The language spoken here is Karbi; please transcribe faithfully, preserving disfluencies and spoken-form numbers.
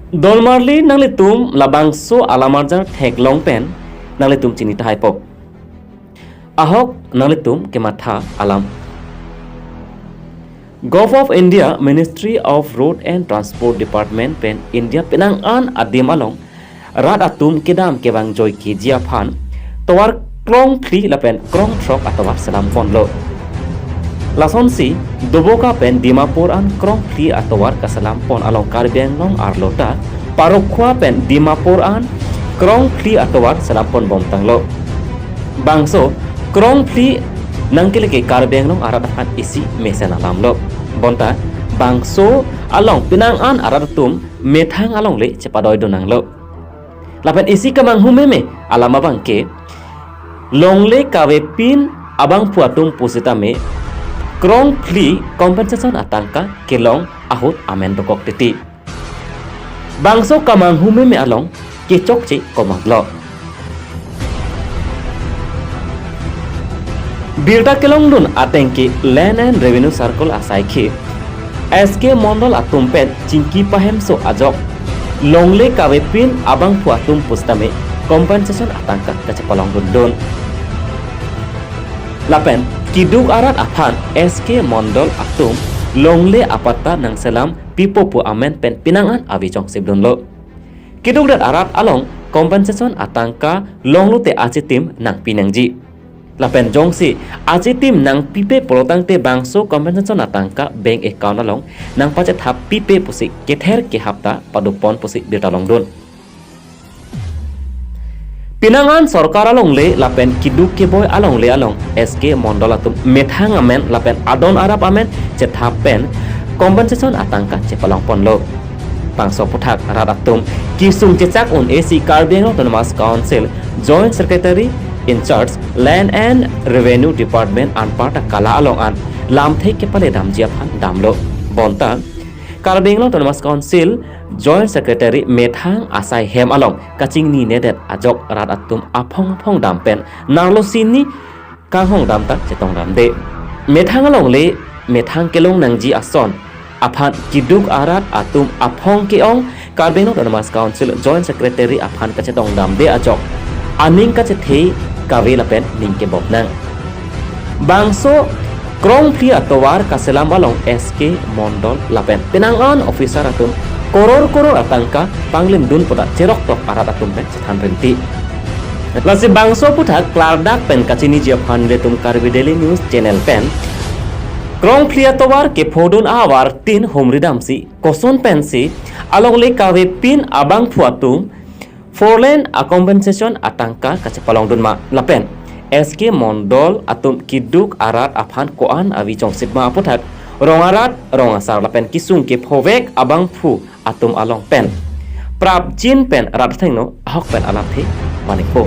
Dolmarli nanglitum labangso alamarjan theklong pen nanglitum chini tahai po. Ahok nanglitum kematha alam. Govt of India, Ministry of Road and Transport Department pen India penang an adim along rat atum kedam kevang joike ji aphan tovar krongphli lapen krongthrok atovar selam ponlo. Lasonsi Doboka pen Dimapur an krongphli atovar kaselam pon along Karbi Anglong arlo ta Parokkhua pen Dimapur an krongphli atovar selam pon bomtanglo. Bangso krongphli nangkele ke Karbi Anglong arat aphan isi mesen alamlo. Bonta bangso along penang an arat atum methang alongle chepadoi do nanglo. Lapen isi kemanghu meme alam abangke longle kavepin abangphu atum pusitame krongphli compensation atangka kelong ahut amen dokok titi. Bangso kemanghu meme along kechokche komatlo. Birta kelongdun ateng ke Land and Revenue Circle asaikhe S K Mondol atum pen chingki pahemso ajok longle kavepin abangphu atum pusitame compensation atangka kachepalongdundun. Lapen kiduk arat aphan S K Mondol atum longle apatta nangselam pipo pu amen pen penang an avi chongsipdunlo. Kidukdet arat along compensation atangka longlote achitim nangpi nangji. Lapen jongsi achitim nangpipe pulotangte bangso compensation atangka bank account along nangpachethap pipe pusi kether kehapta padopon pusi birta longdun. Penang an sorkar alongle lapen kiduk keboi alongle along S K Mondol atum methang amen lapen adon arap amen chethap pen compensation atangka chepalong ponlo. Bangso aphuthak rat atum kisung chechak un-e si Karbi Anglong Autonomous Council Joint Secretary in charge Land and Revenue Department anparta kala along an lamthe kepale damji aphan damlo. Bonta Karbi Anglong Autonomous Council Joint Secretary methang asai hem along kachingninedet ajok rat atum aphong aphong dam pen narlo sini kanghong dam ta chetong damde. Methang alongle methang kelong nangji ason aphan kiduk arat atum aphong ke-ong Karbi Anglong Autonomous Council Joint Secretary aphan kachetong damde ajok aning kachethe kave lapen ning kebom nang. Bangso krongphli atovar kaselam along S K Mondol lapen penang an officer atum koror koror atangka panglimdun pu ta cherok tok arat atum pen chethan rinti. Lasi bangso aphuthak klardak pen kachiniji aphan ilitum Karbi Daily News channel pen krongphli atovar kephodun ahavar tin humri damsi koson pensi alongle kavepin abangphu atum four lane a compensation atangka kachepalongdun ma lapen S K Mondol atum kiduk arat aphan ko-an avi chongsip ma aphuthak rong arat rong asar lapen kisung kephovek abangphu atum along pen prapjin pen rat athengno ahok pen alamthe van-ikpo.